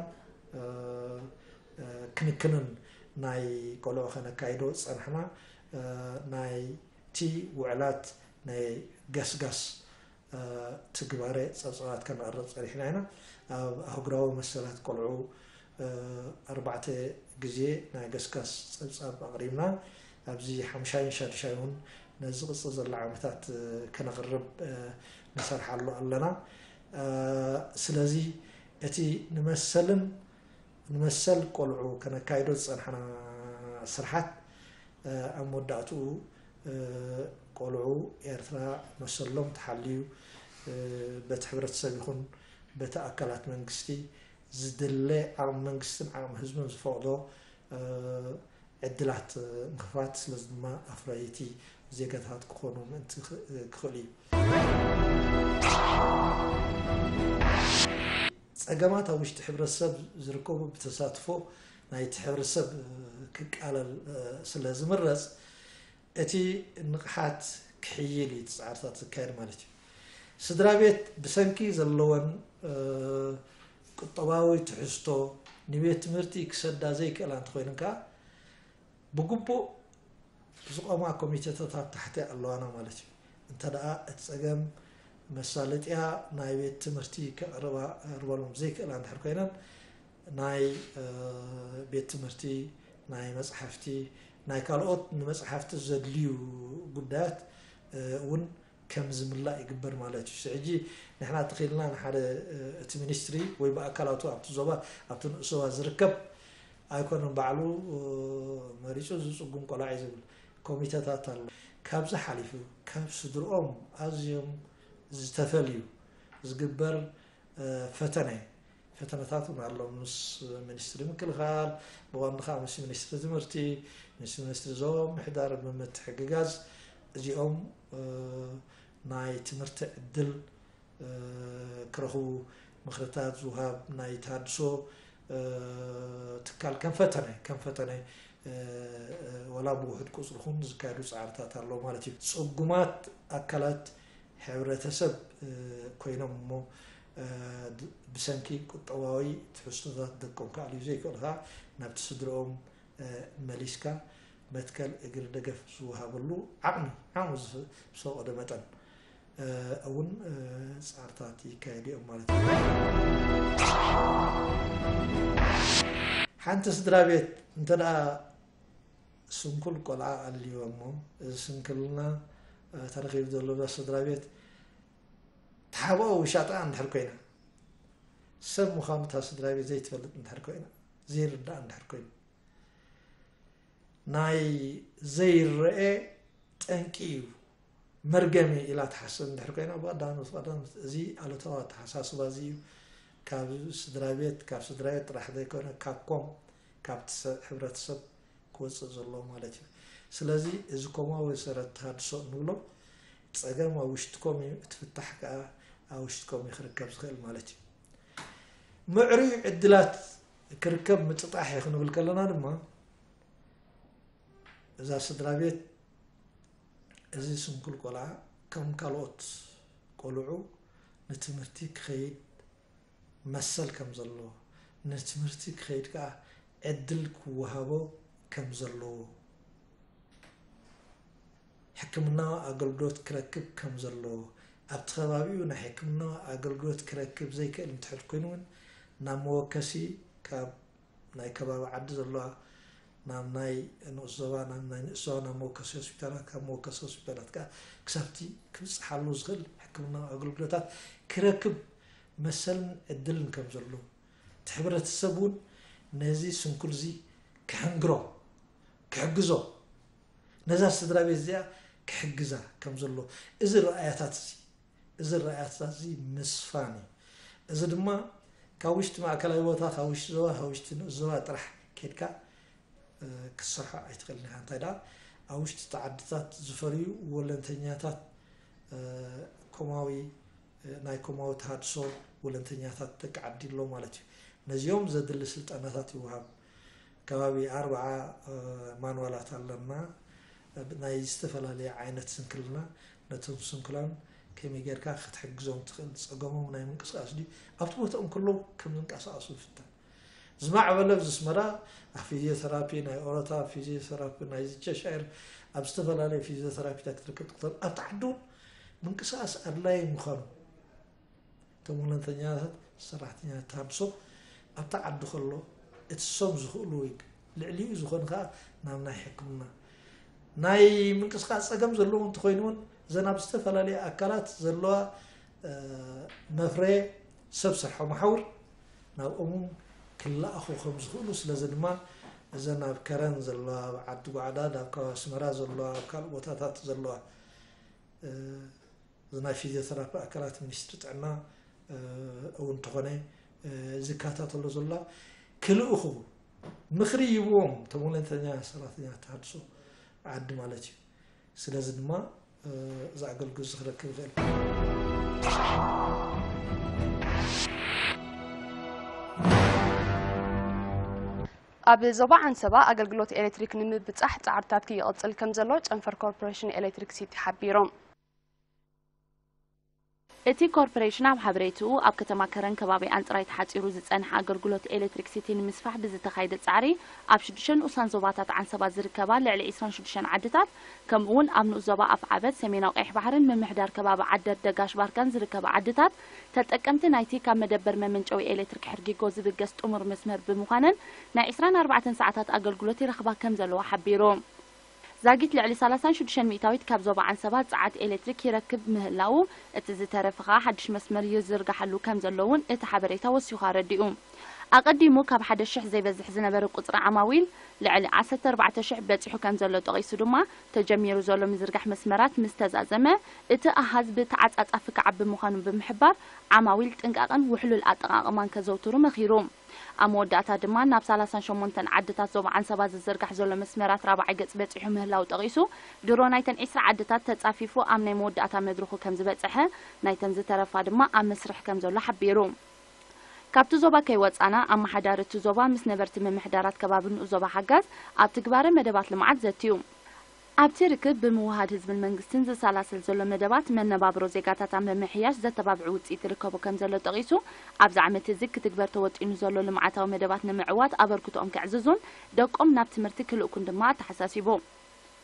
ክንክንን ናይ ቆልዑ ከነካይዶ ዝጸናሕና ናይቲ ውዕላት ናይ ገስጋስ ትግባረ ጸብጻባት ከነቕርብ ጸኒሕና ኢና። ኣብ ኣህጉራዊ መሰላት ቆልዑ ኣርባዕተ ግዜ ናይ ገስጋስ ጸብጻብ ኣቕሪብና። ኣብዚ ሓምሻይን ሻድሻይ እውን ነዚ ቅጽል ዘሎ ዓመታት ከነቕርብ ንሰርሓሉ ኣለና። ስለዚ እቲ ንመሰልን ንመሰል ቆልዑ ከነካይዶ ዝጸናሕና ስርሓት ኣብ መወዳእትኡ ቆልዑ ኤርትራ መሰሎም ተሓልዩ በቲ ሕብረተሰብ ይኹን በቲ ኣካላት መንግስቲ ዝድለ ዓቕሚ መንግስትን ዓቕሚ ህዝብን ዝፈቕዶ ዕድላት ምኽፋት ስለዚ ድማ ኣፍራይቲ ዜጋታት ክኾኑ ምእንቲ ክኽእል እዩ። ጸገማት ኣብ ውሽጢ ሕብረተሰብ ዝርከቡ ብተሳትፎ ናይቲ ሕብረተሰብ ክቃለል ስለ ዝምረጽ እቲ ንቕሓት ክሕይል እዩ እቲ ጻዕርታት ዝካየድ ማለት እዩ። ስድራ ቤት ብሰንኪ ዘለወን ቁጠባዊ ትሕዝቶ ንቤት ትምህርቲ ክሰዳ ዘይክእላ እንተኾይነን ከኣ ብግቡእ ዝቖማ ኮሚቴታት ኣብ ታሕቲ ኣለዋና ማለት እዩ። እንተ ደኣ እቲ ጸገም መሳለጥያ ናይ ቤት ትምህርቲ ከቕርባሎም ዘይክእላ እንድሕር ኮይነን ናይ ቤት ትምህርቲ ናይ መጽሓፍቲ ናይ ካልኦት ንመጽሓፍቲ ዘድልዩ ጉዳያት እውን ከም ዝምላእ ይግበር ማለት እዩ። ሕጂ ንሕና ተኺልና ንሓደ እቲ ሚኒስትሪ ወይ ብኣካላቱ ኣብቲ ዞባ ኣብቲ ንኡስ ዞባ ዝርከብ ኣይኮነን ባዕሉ መሪጹ ዝጽጉም ቆልዓ እዩ ዝብል ኮሚተታት ኣሎ። ካብዚ ሓሊፉ ካብ ስድርኦም ኣዝዮም ዝተፈልዩ ዝግበር ፈተነ ፈተነታት እውን ኣሎ። ምስ ሚኒስትሪ ምክልኻል ብቐንዱ ከዓ ምስ ሚኒስትሪ ትምህርቲ ምስ ሚኒስትሪ ዞባ ምሕዳር ብምትሕግጋዝ እዚኦም ናይ ትምህርቲ ዕድል ክረኽቡ ምኽርታት ዝውሃብ ናይ ተሃድሶ ትካል ከም ፈተነ ከም ፈተነ ወላ ብውሑድ ቁፅሪ ኹን ዝካየዱ ፃዕርታት ኣሎ ማለት እዩ። ፅጉማት ኣካላት ሕብረተሰብ ኮይኖም እሞ ብሰንኪ ቁጠባዊ ትሕዝቶታት ደቆም ክኣልዩ ዘይክእሉ ከዓ ናብቲ ስድርኦም መሊስካ መትከል እግሪ ደገፍ ዝወሃበሉ ዓቕሚ ዓቕሚ ዝፈቐደ መጠን እውን ፃዕርታት ይካየዱ እዮም ማለት እዩ። ሓንቲ ስድራ ቤት እንተ ደኣ ስንኩል ቆልዓ ኣልይዋ እሞ እዚ ስንክልና ተረኺቡ ዘሎ ስድራ ቤት ተሓብኦ ውሻጣ እንድሕር ኮይና ሰብ ምዃኑ እታ ስድራ ቤት ዘይትፈልጥ እንድሕር ኮይና ዘይርዳእ እንድሕር ኮይኑ ናይ ዘይረአ ጠንቂ እዩ መርገም እዩ ኢላ ትሓስብ እንድሕር ኮይና ብቐዳሞት ቀዳሞት እዚ ኣሉታዊ ኣተሓሳስባ እዚ እዩ ካብ ስድራ ቤት ካብ ስድራ ቤት ጥራሕ ዘይኮነ ካብ ኮም ካብቲ ሕብረተሰብ ክወፅእ ዘለዎ ማለት እዩ። ስለዚ እዚ ኮማዊ ሰረት ተሃድሶ እንብሎ ፀገም ኣብ ውሽጥኮም እዩ እቲ ፍታሕ ከዓ ኣብ ውሽጥኮም እዩ ክርከብ ዝኽእል ማለት እዩ። ምዕሩይ ዕድላት ክርከብ ምጥጣሕ እዩ ክንብል ከለና ድማ እዛ ስድራ ቤት እዚ ስንኩል ቆልዓ ከም ካልኦት ቆልዑ ንትምህርቲ ክኸይድ መሰል ከም ዘለዎ ንትምህርቲ ክኸይድ ከዓ ዕድል ክወሃቦ ከም ዘለዎ ሕክምናዊ ኣገልግሎት ክረክብ ከም ዘለዎ ኣብቲ ከባቢኡ ናይ ሕክምናዊ ኣገልግሎት ክረክብ ዘይክእል እንድሕር ኮይኑ እውን ናብ መወከሲ ካብ ናይ ከባቢ ዓዲ ዘለዋ ናብ ናይ ንኡስ ዞባ ናብ ናይ ንኡስ ዞባ ናብ መወከሲ ሆስፒታላት ካብ መወከሲ ሆስፒታላት ከዓ ክሳብቲ ክብፅሓሉ ዝኽእል ሕክምናዊ ኣገልግሎታት ክረክብ መሰልን ዕድልን ከም ዘለዎ እቲ ሕብረተሰብ እውን ነዚ ስንኩል እዚ ክሕንግሮ ክሕግዞ ነዛ ስድራ ቤት እዚኣ ክሕግዛ ከም ዘሎ እዚ ረኣያታት እዚ እዚ ረኣያታት እዚ ምስፋን እዩ። እዚ ድማ ካብ ውሽጢ ማእከላይ ቦታ ካብ ውሽጢ ዞባ ካብ ውሽጢ ንኡስ ዞባ ጥራሕ ኬድካ ክትሰርሖ ኣይትኽእልን ኢኻ። እንታይ ደኣ ኣብ ውሽጢ እቲ ዓድታት ዝፈርዩ ወለንተኛታት ኮማዊ ናይ ኮማዊ ተሃድሶ ወለንተኛታት ደቂ ዓዲ ኣሎ ማለት እዩ። ነዚኦም ዘድሊ ስልጠናታት ይወሃብ። ከባቢ ኣርብዓ ማንዋላት ኣለና ናይ ዝተፈላለየ ዓይነት ስንክልና ነቶም ስንኩላን ከመይ ጌርካ ክትሕግዞም ትኽእል ፀገሞም ናይ ምንቅስቃስ ድዩ ኣብቲ ቦትኦም ከለዉ ከም ዝንቀሳቀሱ ዝፍተን ዝማዕበለ ኣብዚ ኣስመራ ኣብ ፊዚዮተራፒ ናይ ኦሮታ ፊዚዮተራፒ ናይ ዝቸሻይር ኣብ ዝተፈላለየ ፊዚዮተራፒታት ክትርከብ ትኽእል ኣብቲ ዓዲ እውን ምንቅስቃስ ኣድላይ ምዃኑ እቶም ወለንተኛታት ሰራሕተኛታት ተሃድሶ ኣብታ ዓዲ ከሎ እቲ ሶም ዝኽእሉ ወይ ልዕሊኡ ዝኾኑ ከዓ ናብ ናይ ሕክምና ናይ ምንቅስቃስ ፀገም ዘለዎ እንተኮይኑ እውን ዘን ኣብ ዝተፈላለየ ኣካላት ዘለዋ መፍረየ ሰብ ስርሖ መሓውር ናብኦም ክለኣኹ ከም ዝኽእሉ። ስለዚ ድማ እዘን ኣብ ከረን ዘለዋ፣ ኣብ ዓዲ ጓዕዳድ፣ ኣብ ከባቢ ኣስመራ ዘለዋ፣ ኣብ ካልእ ቦታታት ዘለዋ፣ እ፣ እዚ ናይ ፊዚዮቴራፒ ኣካላት ሚኒስትሪ ጥዕና፣ እ፣ እውን እንተኾነ፣ እ፣ ዝከታተሎ ዘሎ ክልእኹ ምኽሪ ይብዎም እቶም ወለንተኛ ሰራሕተኛ ተሃድሶ ዓዲ ማለት እዩ። ስለዚ ድማ፣ እ፣ እዚ ኣገልግሎት እዚ ክረክብ ይኽእል። ኣብ ዞባ ዓንሰባ ኣገልግሎት ኤሌክትሪክ ንምብጻሕ ጻዕርታት ክይቕጽል ከም ዘሎ ጨንፈር ኮርፖሬሽን ኤሌክትሪክ ሲቲ ሓቢሮም። እቲ ኮርፖሬሽን ኣብ ሓበሬትኡ፣ ኣብ ከተማ ከረን ከባቢኣን ጥራይ ተሓጺሩ ዝጸንሐ ኣገልግሎት ኤሌክትሪክ ሲቲ ንምስፋሕ ብዝተኻየደ ጻዕሪ፣ ኣብ ሽዱሽተ ንኡሳን ዞባታት ዓንሰባ ዝርከባ ልዕሊ ዕስራን ሽዱሽተን ዓድታት፣ ከምኡ እውን ኣብ ንኡስ ዞባ ኣፍዓበት፣ ሰሜናዊ ቀይሕ ባሕርን ምምሕዳር ከባቢ ዓደር ደጋሽ ባርካን ዝርከባ ዓድታት፣ ተጠቀምቲ ናይቲ ካብ መደበር መመንጨዊ ኤሌክትሪክ ሕርጊጎ ዝብገስ ጥሙር መስመር ብምዃነን፣ ናይ ዕስራን ኣርባዕተን ሰዓታት ኣገልግሎት ይረኽባ ከም ዘለዋ ሓቢሩ። ዛጊት ልዕሊ ሰላሳን ሽዱሽተን ሚእታዊት ካብ ዞባ ዓንሰባ ጸዓት ኤሌክትሪክ ይረክብ ምህላዉ፣ እቲ ዝተረፈ ከኣ ሓድሽ መስመር ይዝርጋሓሉ ከም ዘሎ እውን እቲ ሓበሬታ ወሲኹ ኣረዲኡ። ኣቐዲሙ ካብ ሓደ ሽሕ ዘይበዝሕ ዝነበረ ቁጽሪ ዓማዊል፣ ልዕሊ ዓሰርተ ኣርባዕተ ሽሕ በጺሑ ከም ዘሎ ጠቒሱ ድማ፣ ተጀሚሩ ዘሎ ምዝርጋሕ መስመራት ምስ ተዛዘመ፣ እቲ ኣሃዝ ብተዓጻጻፊ ክዓቢ ምዃኑ ብምሕባር፣ ዓማዊል ጥንቃቐን ውሕሉል ኣጠቓቕማን ከዘውትሩ መኺሩ። ኣብ መወዳእታ ድማ ናብ ሰላሳን ሸሞንተን ዓድታት ዞባ ዓንሰባ ዝዝርጋሕ ዘሎ መስመራት ራብዓይ ገጽ በጺሑ ምህላው ጠቒሱ፣ ድሮ ናይተን ዕስራ ዓድታት ተጻፊፉ ኣብ ናይ መወዳእታ መድረኹ ከም ዝበጽሐ፣ ናይተን ዝተረፋ ድማ ኣብ መስርሕ ከም ዘሎ ሓቢሩ። ካብቲ ዞባ ከይወጻና፣ ኣመሓዳሪ እቲ ዞባ ምስ ነበርቲ ምምሕዳራት ከባቢ ንኡስ ዞባ ሓጋዝ ኣብ ትግባረ መደባት ልምዓት ዘትዩ። ኣብቲ ርክብ ብምውሃድ ህዝብን መንግስትን ዝሰላሰል ዘሎ መደባት መነባብሮ ዜጋታት ኣብ ምምሕያሽ ዘተባብዑ ውጽኢት ይርከቡ ከም ዘሎ ጠቒሱ፣ ኣብዚ ዓመት እዚ ክትግበር ተወጢኑ ዘሎ ልምዓታዊ መደባት ንምዕዋት ኣበርክቶኦም ከዕዝዙን ደቆም ናብ ትምህርቲ ክልእኩን ድማ ኣተሓሳሲቡ።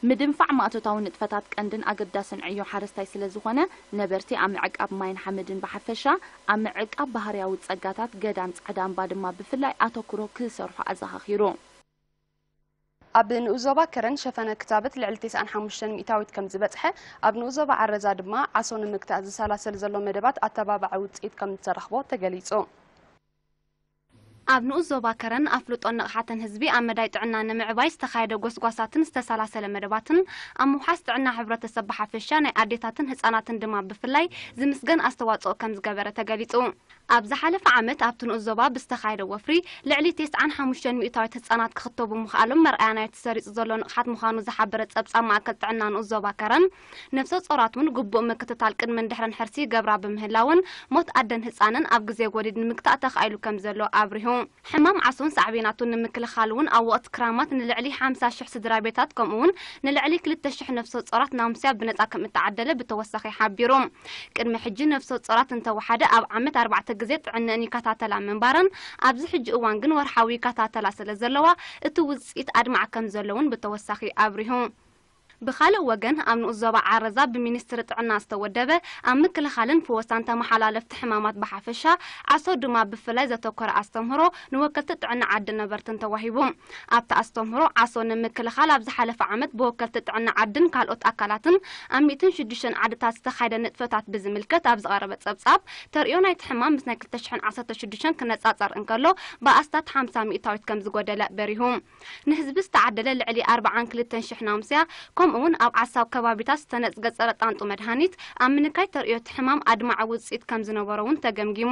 ምድንፋዕ ማእቶታዊ ንጥፈታት ቀንድን ኣገዳስን ዕዮ ሓረስታይ ስለ ዝኾነ፣ ነበርቲ ኣብ ምዕቃብ ማይን ሓመድን ብሓፈሻ፣ ኣብ ምዕቃብ ባህርያዊ ጸጋታት ገዳም ጻዕዳ እምባ ድማ ብፍላይ ኣተኩሮ ክሰርሑ ኣዘኻኺሩ። ኣብ ንኡስ ዞባ ከረን ሸፈነ ክታበት ልዕሊ ተስዓን ሓሙሽተን ሚእታዊት ከም ዝበጽሐ፣ ኣብ ንኡስ ዞባ ዓረዛ ድማ ዓሶ ንምግታእ ዝሰላሰል ዘሎ መደባት ኣተባባዒ ውጽኢት ከም ዝተረኽቦ ተገሊጹ። ኣብ ንኡስ ዞባ ከረን ኣፍልጦን ንቕሓትን ህዝቢ ኣብ መዳይ ጥዕና ንምዕባይ ዝተኻየደ ጎስጓሳትን ዝተሰላሰለ መደባትን፣ ኣብ ምውሓስ ጥዕና ሕብረተሰብ ብሓፈሻ ናይ ኣዴታትን ህጻናትን ድማ ብፍላይ ዝምስገን ኣስተዋጽኦ ከም ዝገበረ ተገሊጹ። ኣብ ዝሓለፈ ዓመት ኣብቲ ንኡስ ዞባ ብዝተኻየደ ወፍሪ ልዕሊ ተስዓን ሓሙሽተን ሚእታዊት ህጻናት ክኽተቡ ምኽኣሎም መርኣያ ናይቲ ሰሪጹ ዘሎ ንቕሓት ምዃኑ ዝሓበረ ጸብጻብ ማእከል ጥዕና ንኡስ ዞባ ከረን፣ ነፍሰ ጾራት እውን ግቡእ ምክትታል ቅድምን ድሕርን ሕርሲ ይገብራ ብምህላውን ሞት ኣደን ህጻንን ኣብ ግዜ ወሊድ ንምግታእ ተኻኢሉ ከም ዘሎ ኣብሪሁ። ሕማም ዓሶን ሳዕቤናቱን ንምክልኻል እውን ኣብ ወቕቲ ክራማት ንልዕሊ ሓምሳ ሽሕ ስድራ ቤታት ከምኡ እውን ንልዕሊ ክልተ ሽሕ ነፍሰ ጾራት ናምስያ ብነጻ ከም እተዓደለ ብተወሳኺ ሓቢሩ። ቅድሚ ሕጂ ነፍሰ ጾራት እንተወሓደ ኣብ ዓመት ኣርባዕተ ግዜ ጥዕነን ይከታተላ ምንባረን፣ ኣብዚ ሕጂ እዋን ግን ወርሓዊ ይከታተላ ስለ ዘለዋ እቲ ውጽኢት ኣድማዕ ከም ዘሎ እውን ብተወሳኺ ኣብሪሁ። ብኻልእ ወገን፣ ኣብ ንኡስ ዞባ ዓረዛ ብሚኒስትሪ ጥዕና ዝተወደበ ኣብ ምክልኻልን ፍወሳን ተመሓላለፍቲ ሕማማት ብሓፈሻ፣ ዓሶ ድማ ብፍላይ ዘተኮረ ኣስተምህሮ ንወከልቲ ጥዕና ዓድን ነበርትን ተዋሂቡ። ኣብቲ ኣስተምህሮ፣ ዓሶ ንምክልኻል ኣብ ዝሓለፈ ዓመት ብወከልቲ ጥዕና ዓድን ካልኦት ኣካላትን ኣብ ሚእትን ሽዱሽተን ዓድታት ዝተኻየደ ንጥፈታት ብዝምልከት ኣብ ዝቐረበ ጸብጻብ፣ ተርእዮ ናይቲ ሕማም ምስ ናይ ክልተ ሽሕን ዓሰርተ ሽዱሽተን ክነጻጸር እንከሎ፣ ብኣስታት ሓምሳ ሚእታዊት ከም ዝጎደለ በሪሁ። ንህዝቢ ዝተዓደለ ልዕሊ ኣርብዓን ክልተን ሽሕ ናምስያ፣ ከምኡ እውን ኣብ ዓሳብ ከባቢታት ዝተነጽገ ጸረ ጣንጡ መድሃኒት ኣብ ምንካይ ተርእዮ እቲ ሕማም ኣድማዒ ውጽኢት ከም ዝነበሮ እውን ተገምጊሙ።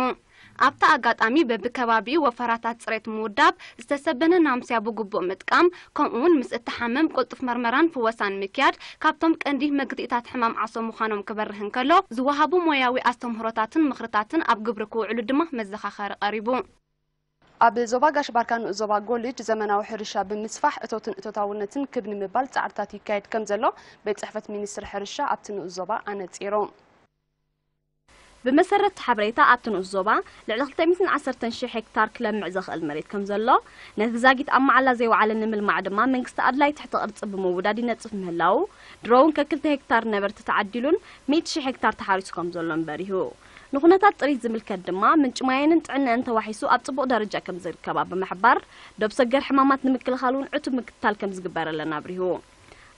ኣብቲ ኣጋጣሚ በብከባቢኡ ወፈራታት ጽሬት ምውዳብ፣ ዝተሰበነ ናምስያ ብግቡእ ምጥቃም፣ ከምኡ እውን ምስ እትሓመም ቅልጡፍ መርመራን ፍወሳን ምክያድ ካብቶም ቀንዲ መግትኢታት ሕማም ዓሶ ምዃኖም ክበርህ እንከሎ፣ ዝወሃቡ ሞያዊ ኣስተምህሮታትን ምኽርታትን ኣብ ግብሪ ክውዕሉ ድማ መዘኻኸሪ ቀሪቡ። ኣብ ዞባ ጋሽ ባርካ ንኡስ ዞባ ጎልጅ ዘመናዊ ሕርሻ ብምስፋሕ እቶትን እቶታውነትን ክብ ንምባል ጻዕርታት ይካየድ ከም ዘሎ ቤት ጽሕፈት ሚኒስትሪ ሕርሻ ኣብቲ ንኡስ ዞባ ኣነጺሩ። ብመሰረት እቲ ሓበሬታ፣ ኣብቲ ንኡስ ዞባ ልዕሊ ክልተ ሚእትን ዓሰርተን ሽሕ ሄክታር ክለምዕ ዘኽእል መሬት ከም ዘሎ፣ ነቲ ዛጊት ኣብ መዓላ ዘይወዓለ ንምልማዕ ድማ መንግስቲ ኣድላይ ትሕተ ቅርጺ ብምውዳድ ይነጽፍ ምህላዉ፣ ድሮ እውን ከክልተ ሄክታር ነበርቲ ተዓዲሉን ሚእቲ ሽሕ ሄክታር ተሓሪሱ ከም ዘሎን በሪሁ። ንኩነታት ጥሪት ዝምልከት ድማ፣ ምንጪ ማየንን ጥዕነአን ተዋሒሱ ኣብ ጽቡቕ ደረጃ ከም ዝርከባ ብምሕባር፣ ዶብ ሰገር ሕማማት ንምክልኻል እውን ዕቱብ ምክትታል ከም ዝግበረለን ኣብሪሁ።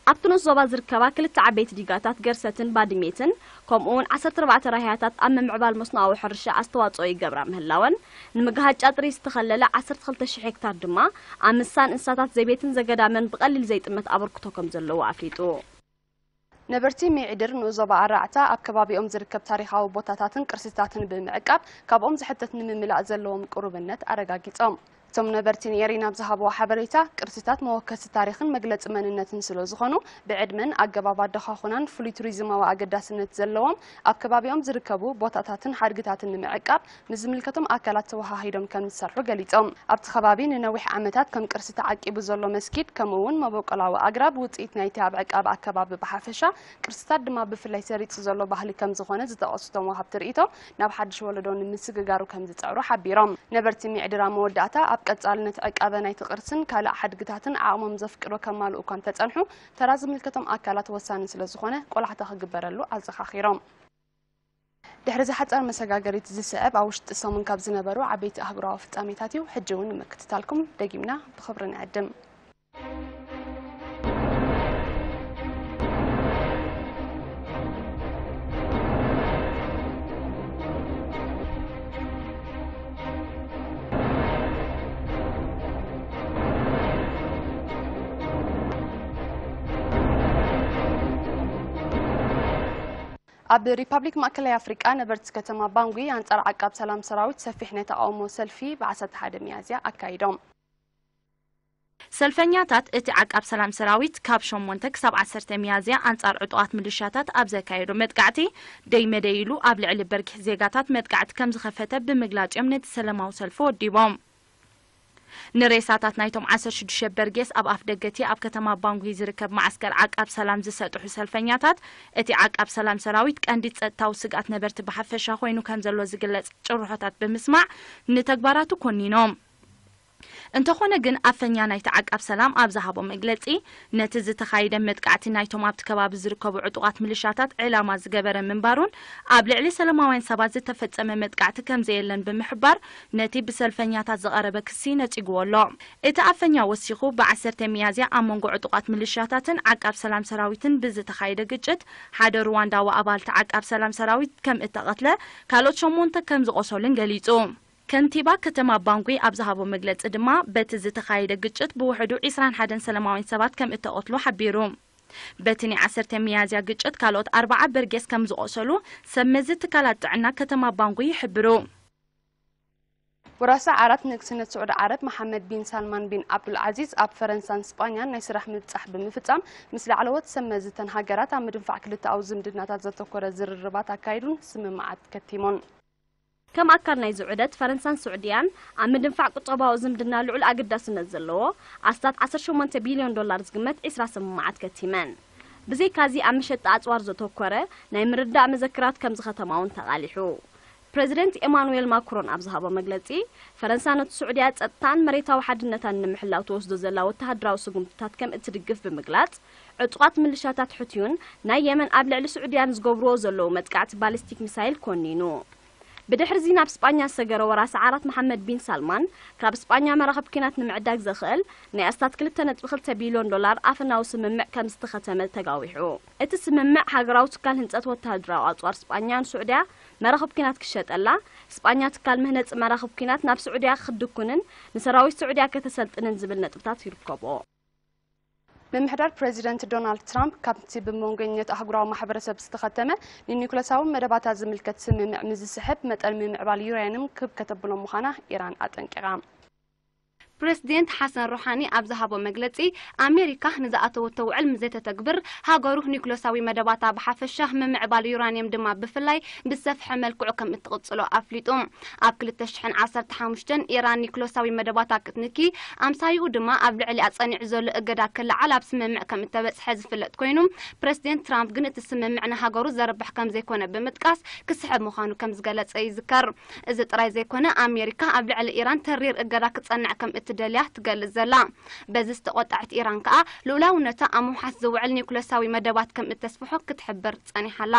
ኣብቲ ንኡስ ዞባ ዝርከባ ክልተ ዓበይቲ ዲጋታት ገርሰትን ባድሜትን፣ ከምኡ እውን ዓሰርተ ኣርባዕተ ራህያታት ኣብ ምምዕባል መስኖኣዊ ሕርሻ ኣስተዋጽኦ ይገብራ ምህላወን፣ ንምግሃድ ጫጥሪ ዝተኸለለ ዓሰርተ ክልተ ሽሕ ሄክታር ድማ ኣብ ምስሳን እንስሳታት ዘቤትን ዘገዳምን ብቐሊል ዘይጥመት ኣበርክቶ ከም ዘለዎ ኣፍሊጡ። ነበርቲ ሚዒድር ንኡስ ዞባ ኣራዕታ ኣብ ከባቢኦም ዝርከብ ታሪኻዊ ቦታታትን ቅርስታትን ብምዕቃብ ካብኦም ዝሕተት ንምምላእ ዘለዎም ቅሩብነት ኣረጋጊጾም። እቶም ነበርቲ ንኤሪና ኣብ ዝሃብዎ ሓበሬታ፣ ቅርስታት መወከሲ ታሪኽን መግለጺ መንነትን ስለ ዝኾኑ፣ ብዕድመን ኣገባብ ኣደኻኹናን ፍሉይ ቱሪዝማዊ ኣገዳስነት ዘለዎም ኣብ ከባቢኦም ዝርከቡ ቦታታትን ሓድግታትን ንምዕቃብ ምስ ዝምልከቶም ኣካላት ተወሃሂዶም ከም ዝሰርሑ ገሊጾም። ኣብቲ ከባቢ ንነዊሕ ዓመታት ከም ቅርሲ ተዓቂቡ ዘሎ መስጊድ፣ ከምኡ እውን መበቆላዊ ኣግራብ ውጽኢት ናይቲ ኣብ ዕቃብ ኣከባቢ ብሓፈሻ፣ ቅርስታት ድማ ብፍላይ ሰሪጹ ዘሎ ባህሊ ከም ዝኾነ ዝጠቐሱ እቶም ወሃብቲ ርእይቶ፣ ናብ ሓድሽ ወለዶ ንምስግጋሩ ከም ዝጽዕሩ ሓቢሮም። ነበርቲ ሚዕድራ መወዳእታ ኣብ ቀጻልነት ዕቃበ ናይቲ ቅርስን ካልእ ሓድግታትን ዓቕሞም ዘፍቅዶ ከማልኡ እኳ እንተጸንሑ፣ ተራ ዝምልከቶም ኣካላት ወሳኒ ስለ ዝኾነ ቆላሕታ ክግበረሉ ኣዘኻኺሮም። ድሕሪ እዚ ሓጻር መሰጋገሪት ዝስዕብ ኣብ ውሽጢ ሰሙን ካብ ዝነበሩ ዓበይቲ ኣህጉራዊ ፍጻሜታት እዩ። ሕጂ እውን ንምክትታልኩም ደጊምና ብኽብሪ ንዕድም። ኣብ ሪፓብሊክ ማእከላይ ኣፍሪቃ ነበርቲ ከተማ ባንጉ ኣንጻር ዓቃብ ሰላም ሰራዊት ሰፊሕ ናይ ተቓውሞ ሰልፊ ብ ዓሰርተ ሓደ ሚያዝያ ኣካይዶም። ሰልፈኛታት እቲ ዓቃብ ሰላም ሰራዊት ካብ ሸሞንተ ክሳብ ዓሰርተ ሚያዝያ ኣንጻር ዕጡቓት ምልሻታት ኣብ ዘካየዶ መጥቃዕቲ ደይ መደይ ኢሉ ኣብ ልዕሊ በርጊሕ ዜጋታት መጥቃዕቲ ከም ዝኸፈተ ብምግላጽ እዮም ነቲ ሰለማዊ ሰልፊ ወዲቦም። ንሬሳታት ናይቶም ዓሰርተ ሽዱሽተ በርጌስ ኣብ ኣፍ ደገቲ ኣብ ከተማ ባንጉ ዝርከብ መዓስከር ዓቃብ ሰላም ዝሰጥሑ ሰልፈኛታት፣ እቲ ዓቃብ ሰላም ሰራዊት ቀንዲ ጸጥታዊ ስግኣት ነበርቲ ብሓፈሻ ኮይኑ ከም ዘሎ ዝግለጽ ጭርሖታት ብምስማዕ ንተግባራቱ ኮኒኖም። እንተኾነ ግን ኣፈኛ ናይቲ ዓቃብ ሰላም ኣብ ዝሃቦ መግለጺ፣ ነቲ ዝተኻየደ መጥቃዕቲ ናይቶም ኣብቲ ከባቢ ዝርከቡ ዕጡቓት ምልሻታት ዕላማ ዝገበረ ምንባሩን ኣብ ልዕሊ ሰለማውያን ሰባት ዝተፈጸመ መጥቃዕቲ ከም ዘየለን ብምሕባር፣ ነቲ ብሰልፈኛታት ዝቐረበ ክሲ ነጺግዎ ኣሎ። እቲ ኣፈኛ ወሲኹ፣ ብ ዓሰርተ ሚያዝያ ኣብ መንጎ ዕጡቓት ምልሻታትን ዓቃብ ሰላም ሰራዊትን ብዝተኻየደ ግጭት፣ ሓደ ሩዋንዳዊ ኣባልቲ ዓቃብ ሰላም ሰራዊት ከም እተቐትለ፣ ካልኦት ሸሞንተ ከም ዝቖሰሉን ገሊጹ። ከንቲባ ከተማ ባንጉ ኣብ ዝሃቦ መግለጺ ድማ፣ በቲ ዝተኻየደ ግጭት ብውሕዱ ዒስራን ሓደን ሰላማውያን ሰባት ከም እተቐትሉ ሓቢሩ። በቲ ናይ ዓሰርተ ሚያዝያ ግጭት ካልኦት ኣርባዓ በርጌስ ከም ዝቖሰሉ ሰብ መዚ ትካላት ጥዕና ከተማ ባንጉ ይሕብሩ። ወራሲ ዓራት ንግስነት ስዑዲ ዓረብ መሓመድ ቢን ሳልማን ቢን ዓብዱል ዓዚዝ ኣብ ፈረንሳን ስጳኛን ናይ ስራሕ ምብጻሕ ብምፍጻም ምስ ላዕለዎት ሰብ መዚ እተን ሃገራት ኣብ ምድንፋዕ ክልተኣዊ ዝምድናታት ዘተኮረ ዝርርባት ኣካይዱን ስምምዓት ከቲሙን። ከም ኣካል ናይዚ ዑደት፣ ፈረንሳን ስዑድያን ኣብ ምድንፋዕ ቁጠባዊ ዝምድና ልዑል ኣገዳስነት ዘለዎ ኣስታት ዓሰርተ ሸሞንተ ቢልዮን ዶላር ዝግመት ዒስራ ስምምዓት ከቲመን። ብዘይካዚ ኣብ መሸጣ ኣጽዋር ዘተኮረ ናይ ምርድዳእ መዘክራት ከም ዝኸተማ እውን ተቓሊሑ። ፕረዚደንት ኤማኑኤል ማክሮን ኣብ ዝሃቦ መግለጺ፣ ፈረንሳ ነቲ ስዑድያ ጸጥታን መሬታዊ ሓድነታን ንምሕላው ትወስዶ ዘላ ወተሃደራዊ ስጉምትታት ከም እትድግፍ ብምግላጽ፣ ዕጡቓት ምልሻታት ሑቲዩን ናይ የመን ኣብ ልዕሊ ስዑድያን ዝገብርዎ ዘለዉ መጥቃዕቲ ባሊስቲክ ሚሳይል ኮኒኑ። ብድሕሪዚ ናብ ስጳኛ ዝሰገረ ወራሲ ዓራት መሓመድ ቢን ሳልማን፣ ካብ ስጳኛ መራኽብ ኲናት ንምዕዳግ ዘኽእል ናይ ኣስታት ክልተ ነጥቢ ክልተ ቢልዮን ዶላር ኣፈናዊ ስምምዕ ከም ዝተኸተመ ተጋዊሑ። እቲ ስምምዕ፣ ሃገራዊ ትካል ህንጸት ወተሃደራዊ ኣጽዋር ስጳኛን ስዑድያ መራኽብ ኲናት ክሸጠላ፣ ስጳኛ ትካል መህነጺ መራኽብ ኲናት ናብ ስዑድያ ክትድኩንን ንሰራዊት ስዑድያ ከተሰልጥንን ዝብል ነጥብታት ይርከቦ። ምምሕዳር ፕረዚደንት ዶናልድ ትራምፕ፣ ካብቲ ብመንጎኛት ኣህጉራዊ ማሕበረሰብ ዝተኸተመ ንኒኩለሳዊ መደባታ ዝምልከት ስምምዕ ምስ ዝስሕብ፣ መጠን ምምዕባል ዩራኒየም ክብ ከተብሎ ምዃና ኢራን ኣጠንቂቓ። ፕረዚደንት ሓሰን ሩሓኒ ኣብ ዝሃቦ መግለጺ፣ ኣሜሪካ ንዝኣተወቶ ውዕል ምስ ዘይተተግብር፣ ሃገሩ ኒኩለሳዊ መደባታ ብሓፈሻ፣ ምምዕባል ዩራኒየም ድማ ብፍላይ ብዝሰፍሐ መልክዑ ከም እትቕጽሎ ኣፍሊጡ። ኣብ ክልተ ሽሕን ዓሰርተ ሓሙሽተን ኢራን ኒኩለሳዊ መደባታ ክትንኪ፣ ኣምሳይኡ ድማ ኣብ ልዕሊኣ ጸኒዑ ዘሎ እገዳ ክለዓል ኣብ ስምምዕ ከም እተበጽሐ ዝፍለጥ ኮይኑ፣ ፕረዚደንት ትራምፕ ግን እቲ ስምምዕ ንሃገሩ ዘርብሕ ከም ዘይኮነ ብምጥቃስ፣ ክስሕብ ምዃኑ ከም ዝገለጸ ይዝከር። እዚ ጥራይ ዘይኮነ፣ ኣሜሪካ ኣብ ልዕሊ ኢራን ተሪር እገዳ ክጸንዕ ከም እትደልያ ትገልጽ ዘላ። በዚ ዝተቖጠዐት ኢራን ከኣ፣ ልኡላውነታ ኣብ ምውሓስ ዝውዕል ኒኩለሳዊ መደባት ከም እተስፍሖ ክትሕብር ጸኒሓ ኣላ።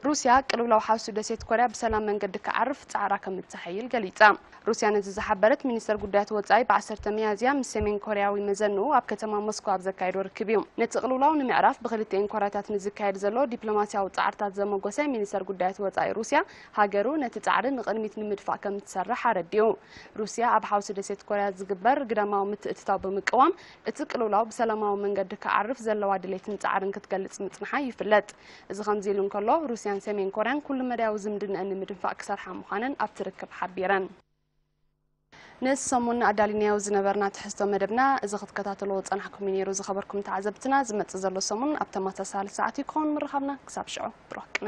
ሩስያ ቅልውላው ሓውሲ ደሴት ኮርያ ብሰላም መንገዲ ክዓርፍ ጻዕራ ከም እትሓይል ገሊጻ። ሩስያ ነዚ ዝሓበረት፣ ሚኒስተር ጉዳያት ወጻኢ ብ10 ሚያዝያ ምስ ሰሜን ኮርያዊ መዘንኡ ኣብ ከተማ ሞስኮ ኣብ ዘካየዶ ርክብ እዩ። ነቲ ቅልውላው ንምዕራፍ ብክልቲኤን ኮርያታት ንዝካየድ ዘሎ ዲፕሎማስያዊ ጻዕርታት ዘመጎሰ ሚኒስተር ጉዳያት ወጻኢ ሩስያ፣ ሃገሩ ነቲ ጻዕሪ ንቕድሚት ንምድፋእ ከም እትሰርሕ ኣረዲኡ። ሩስያ ኣብ ሓውሲ ደሴት ኮርያ ዝግበር ግዳማዊ ምትእትታው ብምቅዋም፣ እቲ ቅልውላው ብሰላማዊ መንገዲ ክዓርፍ ዘለዋ ድሌትን ጻዕርን ክትገልጽ ምጽንሓ ይፍለጥ። እዚ ከምዚ ኢሉ እንከሎ፣ ሩስያን ሰሜን ኮርያን ኩሉ መዳያዊ ዝምድንአን ንምድንፋዕ ክሰርሓ ምዃነን ኣብቲ ርክብ ሓቢረን። ንሰሙን ኣዳሊናዮ ዝነበርና ትሕዝቶ መደብና እዚ ክትከታተልዎ ጸናሕኩም እዩ ነይሩ። ዝኸበርኩም ተዓዘብትና፣ ዝመጽእ ዘሎ ሰሙን ኣብ ተመሳሳሊ ሰዓት እዩ ክኸውን። ምርኻብና ክሳብ ሽዑ ብሩኽ ቅነ።